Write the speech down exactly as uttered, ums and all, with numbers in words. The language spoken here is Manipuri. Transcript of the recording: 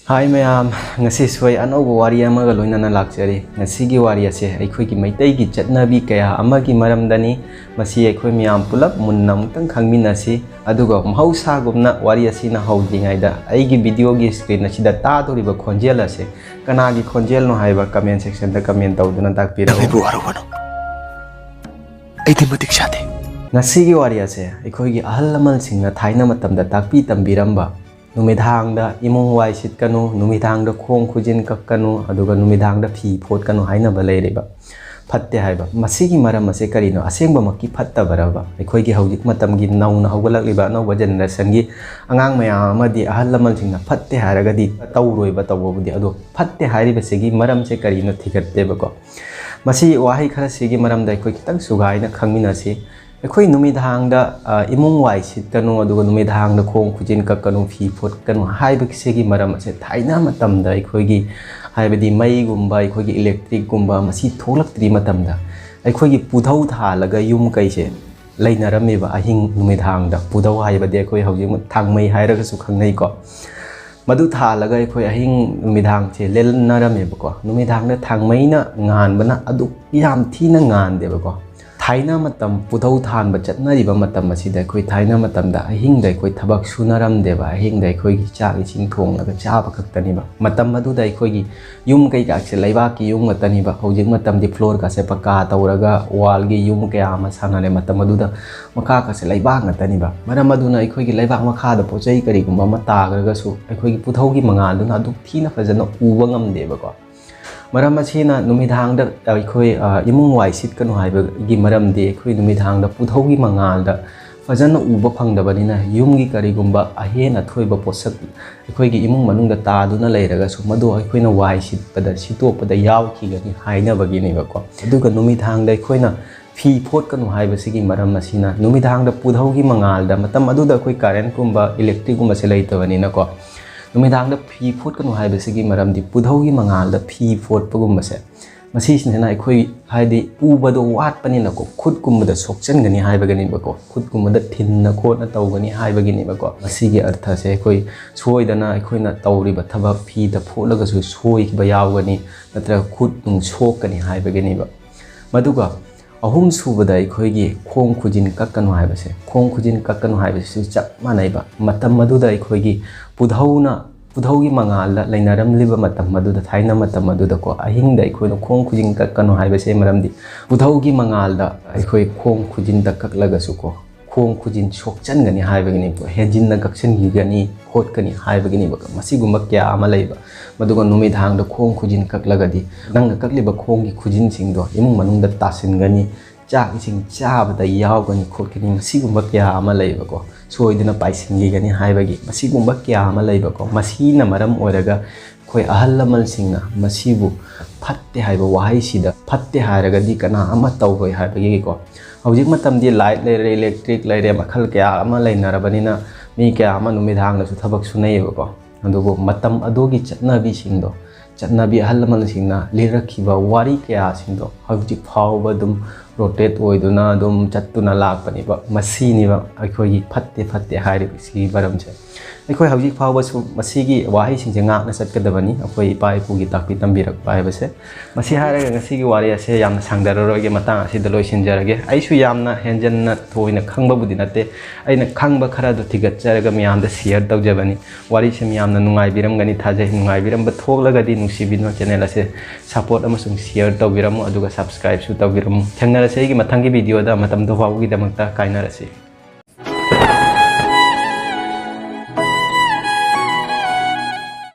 ꯍꯥꯏ ꯃꯌꯥꯝ, ꯉꯁꯤꯁꯨ ꯑꯩ ꯑꯅꯧꯕ ꯋꯥꯔꯤ ꯑꯃꯒ ꯂꯣꯏꯅꯅ ꯂꯥꯛꯆꯔꯤ꯫ ꯉꯁꯤꯒꯤ ꯋꯥꯔꯤ ꯑꯁꯦ ꯑꯩꯈꯣꯏꯒꯤ ꯃꯩꯇꯩꯒꯤ ꯆꯠꯅꯕꯤ ꯀꯌꯥ ꯑꯃꯒꯤ ꯃꯔꯝꯗꯅꯤ꯫ ꯃꯁꯤ ꯑꯩꯈꯣꯏ ꯃꯌꯥꯝ ꯄꯨꯂꯞ ꯃꯨꯟꯅ ꯑꯃꯨꯛꯇꯪ ꯈꯪꯃꯤꯟꯅꯁꯤ꯫ ꯑꯗꯨꯒ ꯃꯍꯧꯁꯥꯒꯨꯝꯅ ꯋꯥꯔꯤ ꯑꯁꯤꯅ ꯍꯧꯗ꯭ꯔꯤꯉꯩꯗ ꯑꯩꯒꯤ videoꯒꯤ screen ꯑꯁꯤꯗ ꯇꯥꯗꯧꯔꯤꯕ ꯈꯣꯟꯖꯦꯜ ꯑꯁꯦ ꯀꯅꯥꯒꯤ ꯈꯣꯟꯖꯦꯜꯅꯣ ꯍꯥꯏꯕ comment sectionꯗ comment ꯇꯧꯗꯨꯅ ꯇꯥꯛꯄꯤꯔꯛꯎ꯫ ꯅꯪ ꯑꯩꯕꯨ ꯋꯥꯔꯧꯒꯅꯨ꯫ ꯑꯩꯗꯤ ꯃꯇꯤꯛ ꯆꯥꯗꯦ꯫ ꯉꯁꯤꯒꯤ ꯋꯥꯔꯤ ꯑꯁꯦ ꯑꯩꯈꯣꯏꯒꯤ ꯑꯍꯜ ꯂꯃꯟꯁꯤꯡꯅ ꯊꯥꯏꯅ ꯃꯇꯝꯗ ꯇꯥꯛꯄꯤ ꯇꯝꯕꯤꯔꯝꯕ, ꯅꯨꯃꯤꯗꯥꯡꯗ ꯏꯃꯨꯡ ꯋꯥꯏ ꯁꯤꯠꯀꯅꯨ, ꯅꯨꯃꯤꯗꯥꯡꯗ ꯈꯣꯡ ꯈꯨꯖꯤꯟ ꯀꯛꯀꯅꯨ, ꯑꯗꯨꯒ ꯅꯨꯃꯤꯗꯥꯡꯗ ꯐꯤ ꯐꯣꯠꯀꯅꯨ ꯍꯥꯏꯅꯕ ꯂꯩꯔꯤꯕ ꯐꯠꯇꯦ ꯍꯥꯏꯕ꯫ ꯃꯁꯤꯒꯤ ꯃꯔꯝ ꯑꯁꯦ ꯀꯔꯤꯅꯣ? ꯑꯁꯦꯡꯕꯃꯛꯀꯤ ꯐꯠꯇꯕꯔꯕ? ꯑꯩꯈꯣꯏꯒꯤ ꯍꯧꯖꯤꯛ ꯃꯇꯝꯒꯤ ꯅꯧꯅ ꯍꯧꯒꯠꯂꯛꯂꯤꯕ ꯑꯅꯧꯕ generationꯒꯤ ꯑꯉꯥꯡ ꯃꯌꯥꯝ ꯑꯃꯗꯤ ꯑꯍꯜ ꯂꯃꯟꯁꯤꯡꯅ ꯐꯠꯇꯦ ꯍꯥꯏꯔꯒꯗꯤ ꯇꯧꯔꯣꯏꯕ ꯇꯧꯕꯕꯨꯗꯤ, ꯑꯗꯣ ꯐꯠꯇꯦ ꯍꯥꯏꯔꯤꯕꯁꯤꯒꯤ ꯃꯔꯝꯁꯦ ꯀꯔꯤꯅꯣ ꯊꯤꯒꯠꯇꯦꯕꯀꯣ꯫ ꯃꯁꯤ ꯋꯥꯍꯩ ꯈꯔꯁꯤꯒꯤ ꯃꯔꯝꯗ ꯑꯩꯈꯣꯏ ꯈꯤꯇꯪ ꯁꯨꯒꯥꯏꯅ ꯈꯪꯃꯤꯟꯅꯁꯤ꯫ ꯑꯩꯈꯣꯏ ꯅꯨꯃꯤꯗꯥꯡꯗ, ꯑ, ꯏꯃꯨꯡ ꯋꯥꯏ ꯁꯤꯠꯀꯅꯨ, ꯑꯗꯨꯒ ꯅꯨꯃꯤꯗꯥꯡꯗ ꯈꯣꯡ ꯈꯨꯖꯤꯟ ꯀꯛꯀꯅꯨ, ꯐꯤ ꯐꯣꯠꯀꯅꯨ ꯍꯥꯏꯕꯁꯤꯒꯤ ꯃꯔꯝ ꯑꯁꯦ ꯊꯥꯏꯅ ꯃꯇꯝꯗ ꯑꯩꯈꯣꯏꯒꯤ, ꯍꯥꯏꯕꯗꯤ ꯃꯩꯒꯨꯝꯕ, ꯑꯩꯈꯣꯏꯒꯤ electricꯀꯨꯝꯕ ꯃꯁꯤ ꯊꯣꯛꯂꯛꯇ꯭ꯔꯤ ꯃꯇꯝꯗ ꯑꯩꯈꯣꯏꯒꯤ ꯄꯨꯊꯧ ꯊꯥꯜꯂꯒ ꯌꯨꯝ ꯀꯩꯁꯦ ꯂꯩꯅꯔꯝꯃꯦꯕ꯫ ꯑꯍꯤꯡ ꯅꯨꯃꯤꯗꯥꯡꯗ ꯄꯨꯊꯧ ꯍꯥꯏꯕꯗꯤ ꯑꯩꯈꯣꯏ ꯍꯧꯖꯤꯛ ꯊꯥꯡꯃꯩ ꯍꯥꯏꯔꯒꯁꯨ ꯈꯪꯅꯩꯀꯣ꯫ ꯃꯗꯨ ꯊꯥꯜꯂꯒ ꯑꯩꯈꯣꯏ ꯑꯍꯤꯡ ꯅꯨꯃꯤꯗꯥꯡꯁꯦ ꯂꯦꯟꯅꯔꯝꯃꯦꯕꯀꯣ꯫ ꯅꯨꯃꯤꯗꯥꯡꯗ ꯊꯥꯡꯃꯩꯅ ꯉꯥꯟꯕꯅ ꯑꯗꯨꯛ ꯌꯥꯝ ꯊꯤꯅ ꯉꯥꯟꯗꯦꯕꯀꯣ꯫ ꯊꯥꯏꯅ ꯃꯇꯝ ꯄꯨꯊꯧ ꯊꯥꯟꯕ ꯆꯠꯅꯔꯤꯕ ꯃꯇꯝ ꯑꯁꯤꯗ ꯑꯩꯈꯣꯏ ꯊꯥꯏꯅ ꯃꯇꯝꯗ ꯑꯍꯤꯡꯗ ꯑꯩꯈꯣꯏ ꯊꯕꯛ ꯁꯨꯅꯔꯝꯗꯦꯕ꯫ ꯑꯍꯤꯡꯗ ꯑꯩꯈꯣꯏꯒꯤ ꯆꯥꯛ ꯏꯁꯤꯡ ꯊꯣꯡꯂꯒ ꯆꯥꯕ ꯈꯛꯇꯅꯦꯕ꯫ ꯃꯇꯝ ꯑꯗꯨꯗ ꯑꯩꯈꯣꯏꯒꯤ ꯌꯨꯝ ꯀꯩꯀꯥꯁꯦ ꯂꯩꯕꯥꯛꯀꯤ ꯌꯨꯝ ꯉꯥꯛꯇꯅꯤꯕ꯫ ꯍꯧꯖꯤꯛ ꯃꯇꯝꯗꯤ floorꯒꯁꯦ ꯄꯛꯀꯥ ꯇꯧꯔꯒ wallꯒꯤ ꯌꯨꯝ ꯀꯌꯥ ꯑꯃ ꯁꯥꯟꯅꯔꯦ꯫ ꯃꯇꯝ ꯑꯗꯨꯗ ꯃꯈꯥꯒꯁꯦ ꯂꯩꯕꯥꯛ ꯉꯥꯛꯇꯅꯤꯕ꯫ ꯃꯔꯝ ꯑꯗꯨꯅ ꯑꯩꯈꯣꯏꯒꯤ ꯂꯩꯕꯥꯛ ꯃꯈꯥꯗ ꯄꯣꯠ ꯆꯩ ꯀꯔꯤꯒꯨꯝꯕ ꯑꯃ ꯇꯥꯈ꯭ꯔꯒꯁꯨ ꯑꯩꯈꯣꯏꯒꯤ ꯄꯨꯊꯧꯒꯤ ꯃꯉꯥꯜꯗꯨꯅ ꯑꯗꯨꯛ ꯊꯤꯅ ꯐꯖꯅ ꯎꯕ ꯉꯝꯗꯦꯕꯀꯣ꯫ ꯃꯔꯝ ꯑꯁꯤꯅ ꯅꯨꯃꯤꯗꯥꯡꯗ ꯑꯩꯈꯣꯏ, ꯑ, ꯏꯃꯨꯡ ꯋꯥꯏ ꯁꯤꯠꯀꯅꯨ ꯍꯥꯏꯕꯒꯤ ꯃꯔꯝꯗꯤ ꯑꯩꯈꯣꯏ ꯅꯨꯃꯤꯗꯥꯡꯗ ꯄꯨꯊꯧꯒꯤ ꯃꯉꯥꯜꯗ ꯐꯖꯅ ꯎꯕ ꯐꯪꯗꯕꯅꯤꯅ ꯌꯨꯝꯒꯤ ꯀꯔꯤꯒꯨꯝꯕ ꯑꯍꯦꯟ ꯑꯊꯣꯏꯕ ꯄꯣꯠꯁꯛ ꯑꯩꯈꯣꯏꯒꯤ ꯏꯃꯨꯡ ꯃꯅꯨꯡꯗ ꯇꯥꯗꯨꯅ ꯂꯩꯔꯒꯁꯨ ꯃꯗꯨ ꯑꯩꯈꯣꯏꯅ ꯋꯥꯏ ꯁꯤꯠꯄꯗ, ꯁꯤꯠꯇꯣꯛꯄꯗ ꯌꯥꯎꯈꯤꯒꯅꯤ ꯍꯥꯏꯅꯕꯒꯤꯅꯦꯕꯀꯣ꯫ ꯑꯗꯨꯒ ꯅꯨꯃꯤꯗꯥꯡꯗ ꯑꯩꯈꯣꯏꯅ ꯐꯤ ꯐꯣꯠꯀꯅꯨ ꯍꯥꯏꯕꯁꯤꯒꯤ ꯃꯔꯝ ꯑꯁꯤꯅ ꯅꯨꯃꯤꯗꯥꯡꯗ ꯄꯨꯊꯧꯒꯤ ꯃꯉꯥꯜꯗ, ꯃꯇꯝ ꯑꯗꯨꯗ ꯑꯩꯈꯣꯏ currentꯀꯨꯝꯕ electricꯀꯨꯝꯕꯁꯦ ꯂꯩꯇꯕꯅꯤꯅꯀꯣ, ꯅꯨꯃꯤꯗꯥꯡꯗ ꯐꯤ ꯐꯣꯠꯀꯅꯨ ꯍꯥꯏꯕꯁꯤꯒꯤ ꯃꯔꯝꯗꯤ ꯄꯨꯊꯧꯒꯤ ꯃꯉꯥꯜꯗ ꯐꯤ ꯐꯣꯠꯄꯒꯨꯝꯕꯁꯦ ꯃꯁꯤꯁꯤꯅ ꯑꯩꯈꯣꯏ, ꯍꯥꯏꯗꯤ, ꯎꯕꯗꯣ ꯋꯥꯠꯄꯅꯤꯅꯀꯣ, ꯈꯨꯠꯀꯨꯝꯕꯗ ꯁꯣꯛꯆꯟꯒꯅꯤ ꯍꯥꯏꯕꯒꯤꯅꯦꯕꯀꯣ, ꯈꯨꯠꯀꯨꯝꯕꯗ ꯊꯤꯟꯅ ꯈꯣꯠꯅ ꯇꯧꯒꯅꯤ ꯍꯥꯏꯕꯒꯤꯅꯦꯕꯀꯣ꯫ ꯃꯁꯤꯒꯤ ꯑꯔꯊꯁꯦ ꯑꯩꯈꯣꯏ ꯁꯣꯏꯗꯅ ꯑꯩꯈꯣꯏꯅ ꯇꯧꯔꯤꯕ ꯊꯕꯛ, ꯐꯤꯗ ꯐꯣꯠꯂꯒꯁꯨ ꯁꯣꯏꯈꯤꯕ ꯌꯥꯎꯒꯅꯤ, ꯅꯠꯇ꯭ꯔꯒ ꯈꯨꯠ ꯅꯨꯡ ꯁꯣꯛꯀꯅꯤ ꯍꯥꯏꯕꯒꯤꯅꯦꯕ꯫ ꯃꯗꯨꯒ ꯑꯍꯨꯝ ꯁꯨꯕꯗ ꯑꯩꯈꯣꯏꯒꯤ ꯈꯣꯡ ꯈꯨꯖꯤꯟ ꯀꯛꯀꯅꯨ ꯍꯥꯏꯕꯁꯦ, ꯈꯣꯡ ꯈꯨꯖꯤꯟ ꯀꯛꯀꯅꯨ ꯍꯥꯏꯕꯁꯤꯁꯨ ꯆꯞ ꯃꯥꯟꯅꯩꯕ꯫ ꯃꯇꯝ ꯑꯗꯨꯗ ꯑꯩꯈꯣꯏꯒꯤ ꯄꯨꯙꯧꯅ, ꯄꯨꯙꯧꯒꯤ ꯃꯉꯥꯜꯗ ꯂꯩꯅꯔꯝꯂꯤꯕ ꯃꯇꯝ ꯑꯗꯨꯗ, ꯊꯥꯏꯅ ꯃꯇꯝ ꯑꯗꯨꯗꯀꯣ, ꯑꯍꯤꯡꯗ ꯑꯩꯈꯣꯏꯅ ꯈꯣꯡ ꯈꯨꯖꯤꯟ ꯀꯛꯀꯅꯨ ꯍꯥꯏꯕꯁꯦ ꯃꯔꯝꯗꯤ ꯄꯨꯙꯧꯒꯤ ꯃꯉꯥꯜꯗ ꯑꯩꯈꯣꯏ ꯈꯣꯡ ꯈꯨꯖꯤꯟꯗ ꯀꯛꯂꯒꯁꯨꯀꯣ, ꯈꯣꯡ ꯈꯨꯖꯤꯟ ꯁꯣꯛꯆꯟꯒꯅꯤ ꯍꯥꯏꯕꯒꯤꯅꯦꯕꯀꯣ, ꯍꯦꯟꯖꯤꯟꯅ ꯀꯛꯁꯤꯟꯈꯤꯒꯅꯤ, ꯈꯣꯠꯀꯅꯤ ꯍꯥꯏꯕꯒꯤꯅꯦꯕꯀꯣ꯫ ꯃꯁꯤꯒꯨꯝꯕ ꯀꯌꯥ ꯑꯃ ꯂꯩꯕ꯫ ꯃꯗꯨꯒ ꯅꯨꯃꯤꯗꯥꯡꯗ ꯈꯣꯡ ꯈꯨꯖꯤꯟ ꯀꯛꯂꯒꯗꯤ ꯅꯪꯅ ꯀꯛꯂꯤꯕ ꯈꯣꯡꯒꯤ ꯈꯨꯖꯤꯟꯁꯤꯡꯗꯣ ꯏꯃꯨꯡ ꯃꯅꯨꯡꯗ ꯇꯥꯁꯤꯟꯒꯅꯤ, ꯆꯥꯛ ꯏꯁꯤꯡ ꯆꯥꯕꯗ ꯌꯥꯎꯒꯅꯤ ꯈꯣꯠꯀꯅꯤ, ꯃꯁꯤꯒꯨꯝꯕ ꯀꯌꯥ ꯑꯃ ꯂꯩꯕꯀꯣ꯫ ꯁꯣꯏꯗꯅ ꯄꯥꯏꯁꯤꯟꯈꯤꯒꯅꯤ ꯍꯥꯏꯕꯒꯤ ꯃꯁꯤꯒꯨꯝꯕ ꯀꯌꯥ ꯑꯃ ꯂꯩꯕꯀꯣ꯫ ꯃꯁꯤꯅ ꯃꯔꯝ ꯑꯣꯏꯔꯒ ꯑꯩꯈꯣꯏ ꯑꯍꯜ ꯂꯃꯟꯁꯤꯡꯅ ꯃꯁꯤꯕꯨ ꯐꯠꯇꯦ ꯍꯥꯏꯕ ꯋꯥꯍꯩꯁꯤꯗ, ꯐꯠꯇꯦ ꯍꯥꯏꯔꯒꯗꯤ ꯀꯅꯥ ꯑꯃ ꯇꯧꯔꯣꯏ ꯍꯥꯏꯕꯒꯤꯀꯣ꯫ ꯍꯧꯖꯤꯛ ꯃꯇꯝꯗꯤ light ꯂꯩꯔꯦ, electric ꯂꯩꯔꯦ, ꯃꯈꯜ ꯀꯌꯥ ꯑꯃ ꯂꯩꯅꯔꯕꯅꯤꯅ ꯃꯤ ꯀꯌꯥ ꯑꯃ ꯅꯨꯃꯤꯗꯥꯡꯗꯁꯨ ꯊꯕꯛ ꯁꯨꯅꯩꯌꯦꯕꯀꯣ꯫ ꯑꯗꯨꯕꯨ ꯃꯇꯝ ꯑꯗꯨꯒꯤ ꯆꯠꯅꯕꯤꯁꯤꯡꯗꯣ, ꯆꯠꯅꯕꯤ ꯑꯍꯜ ꯂꯃꯟꯁꯤꯡꯅ ꯂꯤꯔꯛꯈꯤꯕ ꯋꯥꯔꯤ ꯀꯌꯥꯁꯤꯡꯗꯣ ꯍꯧꯖꯤꯛ ꯐꯥꯎꯕ ꯑꯗꯨꯝ rotate ꯑꯣꯏꯗꯨꯅ ꯑꯗꯨꯝ ꯆꯠꯇꯨꯅ ꯂꯥꯛꯄꯅꯦꯕ꯫ ꯃꯁꯤꯅꯦꯕ ꯑꯩꯈꯣꯏꯒꯤ ꯐꯠꯇꯦ ꯐꯠꯇꯦ ꯍꯥꯏꯔꯤꯕꯁꯤꯒꯤ ꯃꯔꯝꯁꯦ꯫ ꯑꯩꯈꯣꯏ ꯍꯧꯖꯤꯛ ꯐꯥꯎꯕꯁꯨ ꯃꯁꯤꯒꯤ ꯋꯥꯍꯩꯁꯤꯡꯁꯦ ꯉꯥꯛꯅ ꯆꯠꯀꯗꯕꯅꯤ, ꯑꯩꯈꯣꯏ ꯏꯄꯥ ꯏꯄꯨꯒꯤ ꯇꯥꯛꯄꯤ ꯇꯝꯕꯤꯔꯛꯄ ꯍꯥꯏꯕꯁꯦ꯫ ꯃꯁꯤ ꯍꯥꯏꯔꯒ ꯉꯁꯤꯒꯤ ꯋꯥꯔꯤ ꯑꯁꯦ ꯌꯥꯝꯅ ꯁꯥꯡꯊꯔꯔꯣꯏꯒꯦ, ꯃꯇꯥꯡ ꯑꯁꯤꯗ ꯂꯣꯏꯁꯤꯟꯖꯔꯒꯦ꯫ ꯑꯩꯁꯨ ꯌꯥꯝꯅ ꯍꯦꯟꯖꯟꯅ ꯊꯣꯏꯅ ꯈꯪꯕꯕꯨꯗꯤ ꯅꯠꯇꯦ, ꯑꯩꯅ ꯈꯪꯕ ꯈꯔꯗꯨ ꯊꯤꯒꯠꯆꯔꯒ ꯃꯤꯌꯥꯝꯗ share ꯇꯧꯖꯕꯅꯤ꯫ ꯋꯥꯔꯤꯁꯤ ꯃꯤꯌꯥꯝꯅ ꯅꯨꯡꯉꯥꯏꯕꯤꯔꯝꯒꯅꯤ ꯊꯥꯖꯩ꯫ ꯅꯨꯡꯉꯥꯏꯕꯤꯔꯝꯕ ꯊꯣꯛꯂꯒꯗꯤ ꯅꯨꯡꯁꯤꯕꯤꯗꯨꯅ channel ꯑꯁꯦ support ꯑꯃꯁꯨꯡ share ꯇꯧꯕꯤꯔꯝꯃꯨ, ꯑꯗꯨꯒ subscribeꯁꯨ ꯇꯧꯕꯤꯔꯝꯃꯨ꯫ ꯊꯦꯡꯅꯔꯁꯦ ꯑꯩꯒꯤ ꯃꯊꯪꯒꯤ videoꯗ꯫ ꯃꯇꯝꯗꯨ ꯐꯥꯎꯕꯒꯤꯗꯃꯛꯇ ꯀꯥꯏꯅꯔꯁꯤ꯫